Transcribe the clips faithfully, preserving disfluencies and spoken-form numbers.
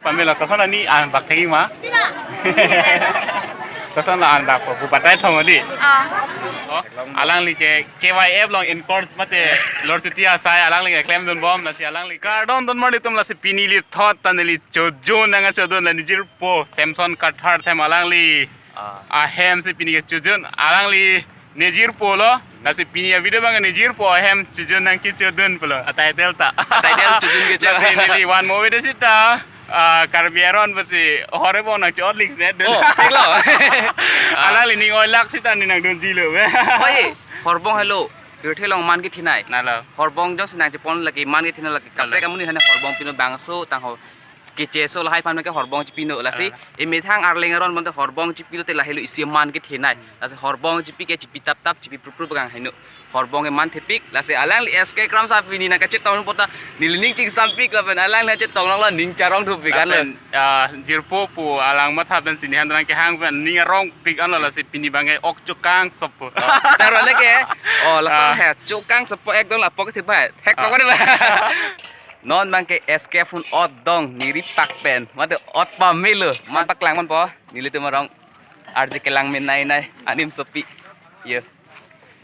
Pamela, koson ani an bak thek-ik ma? Koson la an bak po, bu batai thom di. Ah. Oh, alangli ke K Y F along in course mate lor chuti asai alangli ke klemdunbom, lasi alangli kardom don mari tum, lasi pini ili thot ta neli chojun nang chojun la nejirpo Samson Kathar ahem alangli. Ah. Ahem si pini ke chojun, alangli nejirpo lo, lasi pini a-video abang nejirpo ahem chojun nang kechojun pulo, a-title ta. A-title chojun ke cho. Lasi neli one movie de sita, ah, Karbi aron pusi, hore bong nang chot lik sine dun. Oh, thek lo. Ah. Alangli ning oilak sita neli nangdunji lo. Oi, horbong helo, pirthe along man kethenei. Na lo. Horbong jongsi nangchepon lake man kethenei lake. Kaprek amonit hane horbong pino bangso tangho. Keche so lahai aphan ke horbong chepino lasi. Ah. Emethang arleng aron bonta horbong chepilo te lahelo isi man kethenei. Lasi horbong chepi ke chepi tap tap chepi prup prup kang heno. Horbong ke man thepik lasi alangli S K Kramsa pini nang kachetong pota neli ning chingsampik lapen alangli chetong long lo ning charong thupik an lo. Lapen, ah, jirpo pu alang matha pensi nihan rang kehang pen ning arongpik an lo, lasi pini abang ke ok chokang sopo. Oh, taro le ke. Oh, lason Ah. he chokang sopo ekdom lapu ke thepik. Thek Ah. pok de ba. Non abang ke S K phone ot dong neri pak pen. Mate ot pamelo. Man paklang ponpo. Nelitum arong R J Kelang menei nei anim sopi. Yo.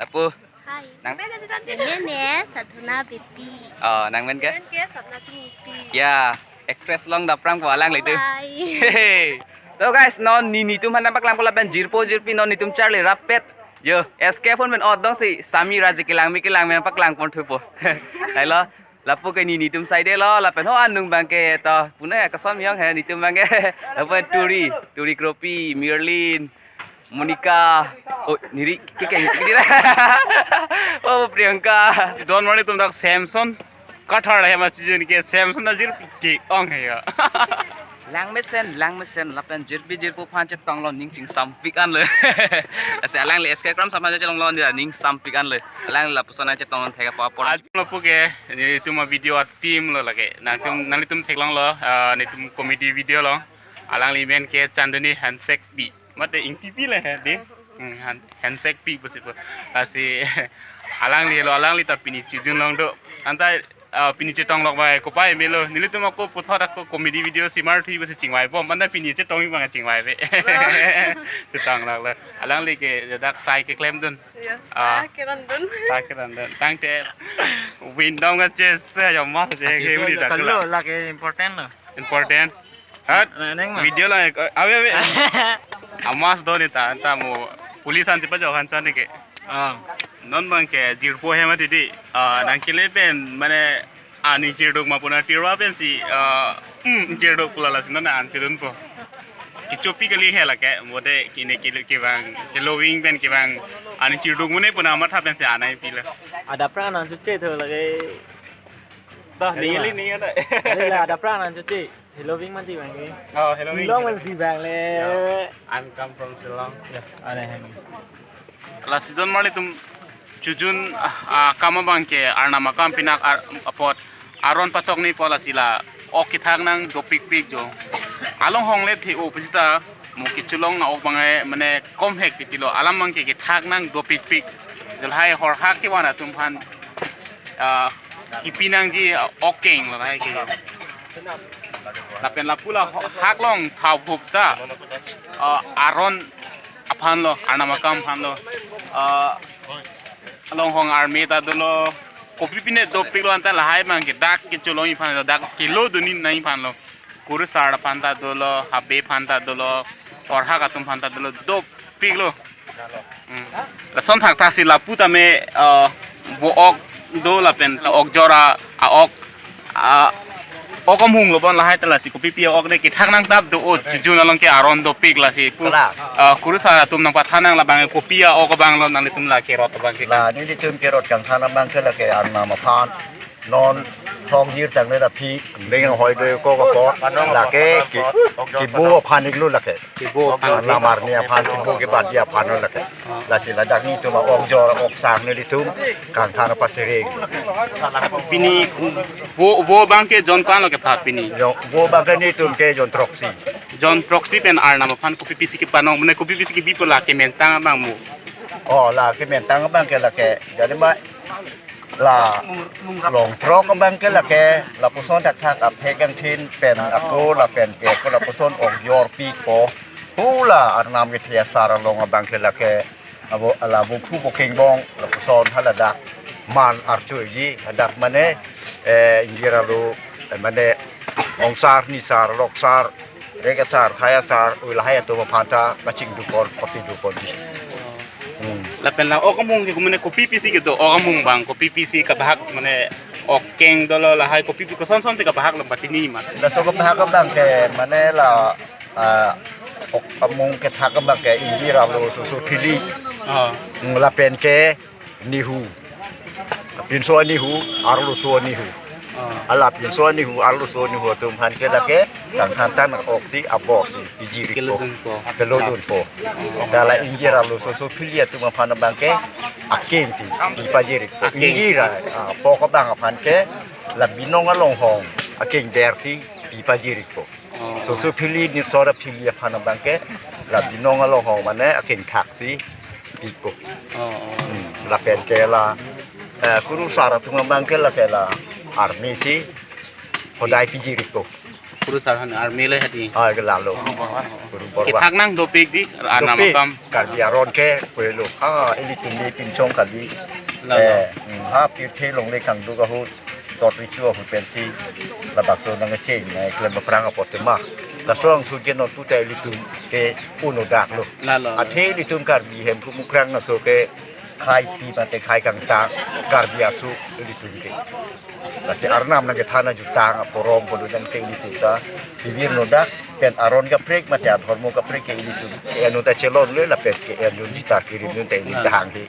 Lapu. Hai. Nang- Nang men ne Sadhana Beypi. Oh, nang men ke? Nang men ke Sadhana Chingpi. Ya, actress along daprang po alanglitum. Hai. Hey. So guys, non neli netum aphan paklang po lapen jirpo jirpi non netum charli rapet. Yo, S K phone pen ot dong si Sami R J Kelang mi kelang men paklang pon thupo. Hai lo. Lapu ke neli netum saide lo, lapen ho anung abang ke to, pune ya koson yong he, netum abang ke. Lapu Turi, Turi Kropi, Mirlin, Monica, oh, neri ke ke neri. Oh, Priyanka. Don mari tum dak Samson Kathar ahem chojun ke Samson ajirpi ke-ong he ya. Langmesen, langmesen, lapen jirpi jirpo aphan chetong lo ning chingsampik an lo. Lasi alangli S K Kramsa aphan chetong lo ning sampik an lo. Alangli lapuson chetong thek apo apor. Ajo lapu ke, netum a-video a-team lo lake. Nangtum, nanglitum theklong lo, ah, netum comedy video lo. Alangli men ke Chandni Hansekbi. Mate Ingpipi le he di. Hmm, Han-, Hansekbi pusi pu. Lasi alangli lo, alangli ta pini chojun long do. Anta, ah, pini chetong lok bai kopai melo. Nelitum ako puthot ako comedy video si mar thui pusi chingvaibom. Anta pini chetong abang chingvaibe. Chetong lok lo. Alangli ke dak sai keklemdun. Yes, Ah. sai kerandun. Sai kerandun. Tangte windom ka chest se ya mas je Ati ke so uli ya dak kalau la. Lake important lo. Important. Hat? Neng ma. Video la, eh, ave, ave. Amas do ni ta, ta mo police an chepa jo han chan ke. Ah. Non abang ke jirpo he mati di. Ah, nangkele pen mane aning chirduk ma puna tirwa pensi, ah, hmm, chirduk pula lasi non an chidunpo. Kechopi kali he lake, mode kine kilo kevang, Halloween pen kevang, aning chirduk mune puna matha pensi anai pila. Adapra nang chuche tho lake. Dah, ningli ning ada. Ada adapra nang chuche. Halloween mati abang ke. Oh, Halloween. Shillong man si abang le. Yeah. I'm come from Shillong. Yeah, aneh. Lasi don mali tum chojun, ah, ah, kam abang ke Arnam akam pinak ar-, apot aron pachoknepo lasi la ok kethak nang dopikpik jo. Along hong le the-o pusita mo kecholong a-ok abang e mane kom hek titi lo alam abang ke kethak nang dopikpik. Jalhai horhak kevan atum aphan, ah, kipi nangji, ah, ok keng lo hai ke. Lapen lapu la ho-, hak long thau phup ta, ah, aron aphan lo, Arnam akam aphan lo, ah, along hong army ta dolo, kopi pine dopik lo anta lahai abang ke dak kecholong aphan lo, dak kelo dunji nang aphan lo, kurusar aphan ta dolo, habe aphan ta dolo, horhak atum aphan ta dolo, dopik lo. Hmm. Lason thakthak si lapu tame, eh, vo ok do lapen ta ok jora a-ok, a-ok amung lo bon lahai ta lasi kopipi ok de kethak nang tap do-o chojun along ke aron dopik lasi pu, Kala. Eh, kurusar atum nangpathan nang labang kopi a-ok abang lo nanglitum la kerot abang ke. La nelitum kerot kangthan abang ke lake Arnam aphan. Non thong jir tang le da phi ding hoi do ko ko ko lake ki, kibo aphan iklo lake. Kibo aphan. Lamar ni aphan kibo ke badi aphan lo lake. Lasi ladak netum a-ok jor ok sang nelitum kangthan apa sering. Pini vo, vo abang ke jon ko-an lo kepha pini? Jon, vo abang ke netum ke jon throksi. Jon throksi pen Arnam aphan kopi pisi kepanong, mane kopi pisi kebi pu lake mentang abang mo. Oh, lake mentang abang ke lake. Jadi ma La Longthrok abang ke lake lapuson thakthak aphek angthin pen ako lapen ke ako lapuson ok jor pikpo. Hula Arnam kethe asar along abang ke lake abo ala bukhu bokengbong lapuson haladak man archoiji hadak mane, eh, ingjir alo, eh, mane ongsar, nisar, loksar, rekesar, thai asar, ui lahai atum aphan ta kachingdukor, papidukor ji. Hmm. Lapen la ok amung ke kumene kopi pisi kedo, ok amung abang kopi pisi kabahak mane ok keng dolo lahai kopi pi kosonson si kabahak lo pachini ma. Laso kabahak abang ke mane la, ah, ok amung kethak abang ke ingjir alo soso phili. Oh. Hmm, lapen ke nihu. Pinso nihu, arloso nihu. Oh. Ala pinso nihu, arloso nihu atum aphan ke lake tangthan tan oksi aboksi pijirikpo. Kelodunpo. Kelodunpo. Oh. Dala ingjir alo soso phili atum aphan abang ke akeng si pipajirikpo. Akeng. Ingjir, ah, pok abang aphan ke la binong along hong akeng der si pipajirikpo. Oh. Soso phili, nirsor aphili aphan abang ke la binong along hong mane akeng thak si pikpo. Oh, oh. Hmm, lapen ke la, eh, kurusar atum abang ke lake la army si hodai pijirikpo. Kurusar han army le hadi. Ah, ke lalo. Oh, oh, oh. Kuru borwa. Kethak nangdopik di, Arnam akam. Dopik. Karbi aron ke pulo. Ah, ilitum di Timsong kali. Lalo. Eh, hmm, ha pirthe longle kangduk ahut, sot richu ahut pensi labangso nangcheng nangklem aphrang apot tema. Laso angthun ke non puta ilitum ke uno dak lo. Lalo. Athe ilitum Karbi Hemphu Mukrang aso ke khaipi mate khai kangtang Karbi aso ilitum ke. Lasi Arnam nangkethan ajutang aporom polo nangte ilitum ta pibirno dak pen aron kaprek mate adhormo kaprek ke ilitum ke eno ta chelonlo lapen ke eno jita kirim nun ta ilitum ta hanghe.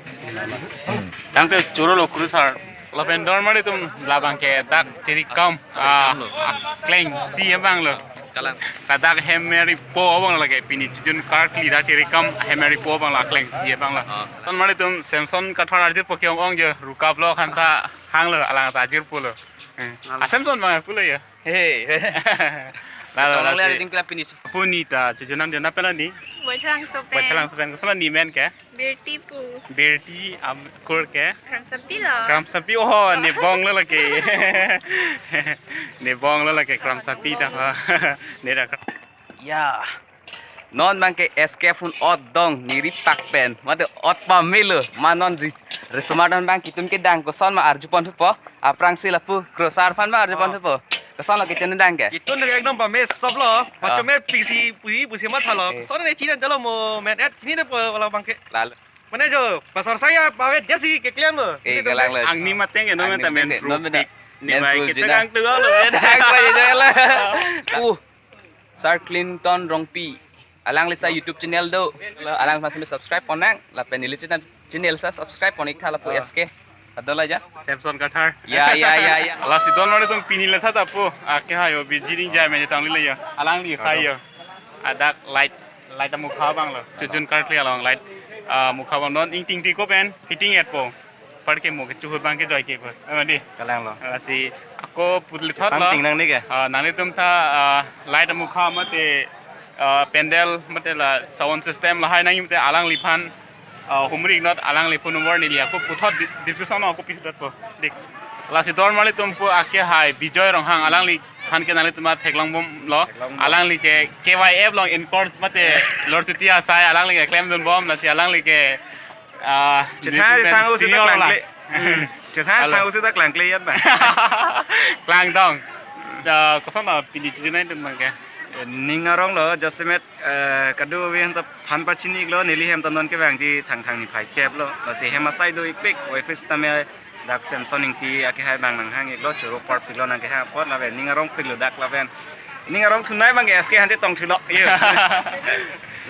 Hmm. Tangte choro lo kurusar. Lapen don mari atum labang ke dak tirikam, ah, akleng si abang lo. Kalang. Ladak hemeri po abang lake pini chujun karkli dak tirikam hemeri po abang lo akleng si abang lo. Ah. Ton mari atum Samson Kathar arjir po ke ong ong je rukap lo khanta hang lo alang ta arjir pulo. Eh. Alam. Ah, Samson abang pulo ya. Hey. Lalo, lalo, lalo le si. Ariding pila pini. Puni ta chujunam jana pela ni. Baithalangso pen. Baithalangso pen. Kosonlo ni men ke? Birti pu. Birti, am, kur ke? Kramsapi lo. Kramsapi, oh, ne bong lo lake. Ne bong lo lake Kramsapi ta, ha. Ne da. Ya. Non abang ke S K phone ot dong, niri pak pen. Mate ot pamelo, ma non ri-, risomar don abang ketun kedang koson ma arjupon thupo. Aphrangsi lapu, kurusar aphan ma arjupon thupo. Kosonlo ketun kedang ke? Ketun ke ekdom pame sop lo. Ah. Macam me pisi pui pusi mathalo. Eh. Koson ne chini dalo mo men et chini de po wala abang ke. Lalo. Mane jo, pasar saya pawe dia si keklem lo. Eh, ketun kelang ke lo. Angni mateng ke, non men ta men prupik. Ni men bai prupik kita na. Kang tu lo men. Kang bai jo lo. Uh. Sir Clinton Rongpi. Alangli sa YouTube channel do. Alang masih subscribe ponnang. Lapen neli channel, channel sa subscribe pon-ik tha lapu. Ah. S K. Ado la ja. Samson Kathar. Ya, ya, ya, ya. Lasi don mari atum pini le tha ta pu. Ake hayo biji ding jai me tangli le ya. Alangli sa yo. Adak light, light amukha abang lo. Chujun karkli along light, ah, mukha abang non ingting ti ko pen fitting et po. Par ke mo ke chuhut abang ke joi ke ko. Ama di. Kalang lo. Ah, si ako putli thot. Pang lo. Ting nang ni ke? Ah, nanglitum ta, ah, light amukha mate, ah, pandal mate la sound system lahai nangji mate alangliphan, ah, humri not alangli phone number neli ako puthot di-, description ako pihudat po. Dik. Lasi don mari atum pu ake hai Bijoy Ronghang alangliphan ke nanglitum ta theklong bom lo. Theklong bom. Alangli ke K Y F along in court mate lorchuti asai alangli ke klemdun bom lasi alangli ke Ah, chethan senior thang usi ta senior la. Klangkle. Hmm. Chethan thang usi ta klangkle yan ba. Klang dong. Ah, kosonlo pini chujun nai dun abang ke? Eh, ning arong lo, jasemet, eh, kadu avi hem ta phan pachini lo, neli hem ta non kevangji Thangthang niphai kep lo. Lasi hem asai do-ik pik, oi office tame dak Samson Ingti ake hai abang nanghang-ik lo, choro parpik lo nangkehang apot lapen ning arong pik lo dak lapen. Ning arong thunai abang ke S K Hanse tong thulo. Iyo.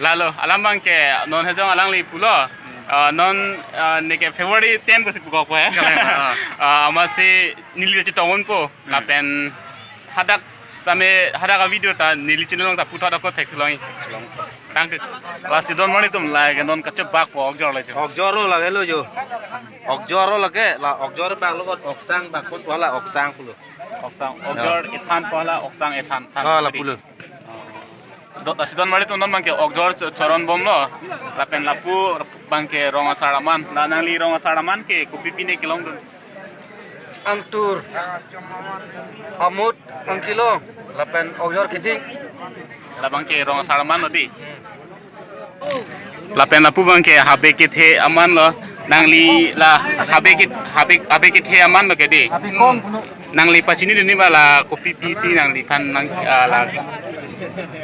Lalo, alam abang ke non hejong alangli pulo. Hmm. Ah, non, ah, ne ke February ten ko si pukok po he. Kalang, ah. Ah, amatsi neli chetong un po. Hmm. Lapen hadak tame hadak a-video ta neli channel along ta puthot ako thek thulong. Thulong. Tangte. Lasi don mari atum lake non kachebak po ok jor le jo. Ok jor lo lake lo jo. Ok jor lo lake la ok jor bak lo ko oksang bak ko la oksang pulo. Oksang, ya. Ok jor ethan po la, oksang ethan, than. Ah, la puri. Pulo. Do, lasi don mari atum non abang ke ok jor cho-, choron bom lo. Lapen lapu abang ke rong asar aman. La nangli rong asar aman ke kopi pine kelongdun? Angtur, Amut, Angkilong, lapen Okjor Kiding. Labang ke rong asar aman lo dei. Lapen lapu abang ke habe kethe aman lo. Nangli la habe ket-, habe, habe kethe aman lo ke dei. Habe kong. Nangli pachinidun ma la kopi pisi nangliphan nang, ah, la.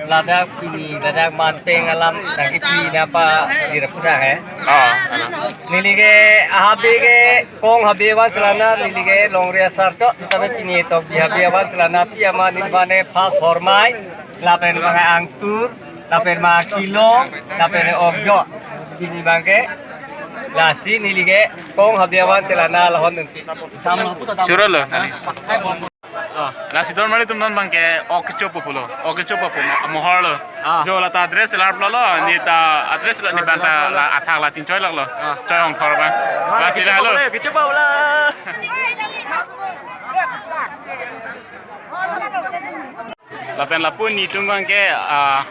Ladak pini, ladak manpeng alam nangkepi nangpa dira pura he. Oh, alam. Neli ke habe ke kong habe avansi la na, neli ke longri asar chot, sitame pini tok bi habe avansi la na, pi amat neli abang ke pas hormai, lapen abang Angtur, lapen abang Kilong, lapen Okjor. Pini abang ke, lasi neli ke kong habe avansi la na lahon nungki. Choro lo, neli. Oh, lasi donmarli atum non abang ke ok kechopo pulo, ok kechopo pu mo-, mohor lo. Ah. Jo la ta address la pulo lo, ne ta address la ne abang ta la athak la tin choi lak lo. Ah. Choi ong thor abang. Ah, lasi kechopo la lo. Kechopo la. Lapen lapu netum abang ke, ah,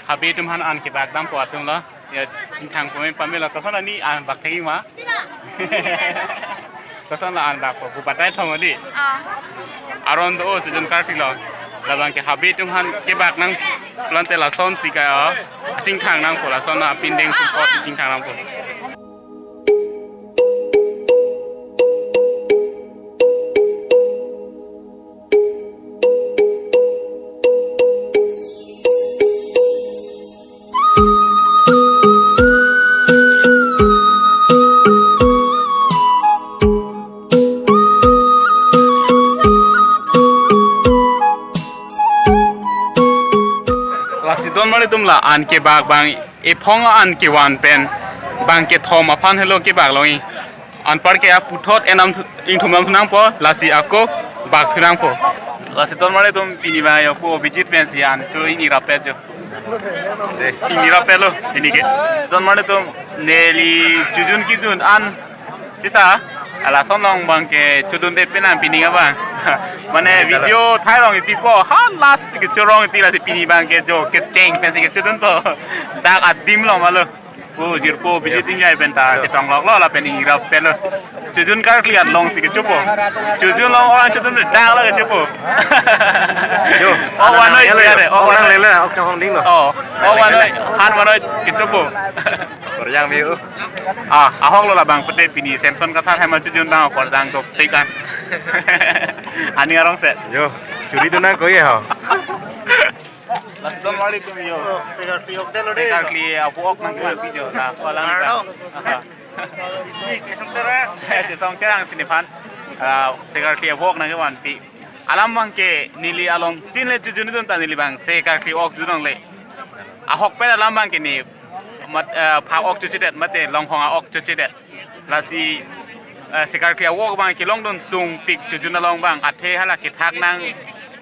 habe atum aphan an kebak dampo atum lo. Ya, chingthang pame pame lo, koson la ne an bak thek ma? Koson la an bak po, bu batai thom dei. Ah. Aron do-o, chojun karkli lo. Labang ke habe atum aphan kebak nang pulote lasonsi ka, oh. Chingthang nangpo, lason apindeng sumpot chingthang nangpo. Lasi donmarli atum la an kebak abang ephong an kevan pen abang kethom aphan helo kebak longji. Anparke aputhot enam thu-, ingthum nam thu nangpo, lasi ako bak thu nangpo. Lasi donmarli atum pini abang yo pu Abhijit pensi an cho ingni rapet jo. Dei. Ingni rapet lo pini ke. Donmarli atum neli chojun kidun an sita, lason along abang ke chodunde penang pining abang. Mane video thairong iti po, ha last ke chorong iti, lasi pini abang ke jo kecheng pensi kechodunpo. Dak adim along ma lo. Pu jirpo Abhijit Engjai pen ta chetong lok lo lapen ingni rapet lo. Chojun karkli alongsi kechopo. Chojun along orang chodun dak lo kechopo. Jo, oh, anan vanoi ya le, ya le, oh, ok nang vanoi. Lele, ok chong ding lo. Oh, oh, vanoi, han vanoi kechopo. Korjang view. Ah, ahok lo labang pute pini Samson Kathar hem achojun abang korjang dopik an. Ani arong se. Jo, churi tu nang koi ho. Lasi donmarli atum yo. Sekarkli ok delo dei. Sekarkli avo ok nangkevanpi jo. Na, ko alang ta. Aha. Isui kesong terang. Kesong terang si nephan. Ah, sekarkli avo ok nangkevanpi. Alam abang ke neli along tin le chojun dun ta neli abang sekarkli ok jun longle. Ahokpet alam abang ke ne mat, ah, phak ok chochidet mate longhong a-ok chochidet. Lasi, eh, sekarkli avo ok abang kelongdun sungpik chojun along abang athe hala kethak nang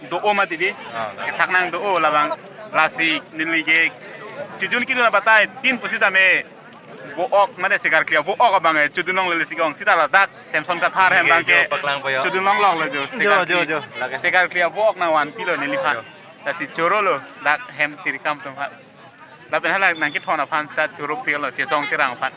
do-o mati dei. Ah. Kethak nang do-o labang lasi neli ke chojun kidun abatai tin pusitame vo ok mane sekarkli avo ok abang, eh, chodun longle lasi kong sita ladak Samson Kathar hem abang ke paklang po yo. Chodun longlok lo jo. Jo, jo, sekarkli, jo. Lake sekarkli avo ok nangvanpi lo neliphan. Jo. Lasi choro lo dak hem tirikam atum aphan. Lapen hala nangkethon aphan ta choro pilo kesong terang aphan.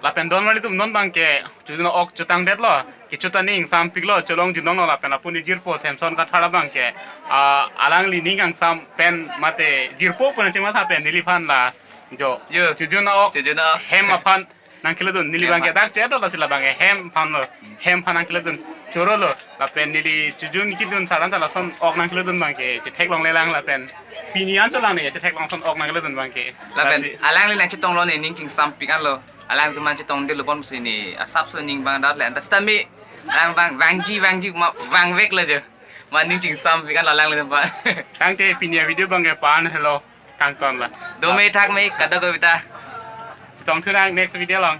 Lapen donmarli atum non abang ke chojun ok chotangdet lo, kecho ta ning sampik lo, cholongjun long lo lapen lapu ne jirpo Samson Kathar abang ke, ah, alangli ning kangsam pen mate jirpo pu nangchematha pen neliphan la jo. Yo. Chojun ok. Chojun ok. Hem aphan nangkeledun neli abang ke dak che do lasi labang ke hem aphan lo. Hem aphan nangkeledun choro lo. Lapen neli chojun kidun saran ta lason ok nangkeledun abang ke chetheklongle lang lapen pini an cholang ne chetheklong ason ok nangkeledun abang ke. Lapen lasi alangli nangchetong lo ne ning chingsampik an lo. Alang atum nangchetongdet lo bonsi ne asapso ning abang dat le. Anta sitame alang abang vangji vangji ma vangvek lo jo. Ma ning chingsampik an lo alanglitum aphan. Tangte pini avideo abang ke pa-an helo. Kangton la. Dome thakme kadokave ta. Chetong thu nang next video along.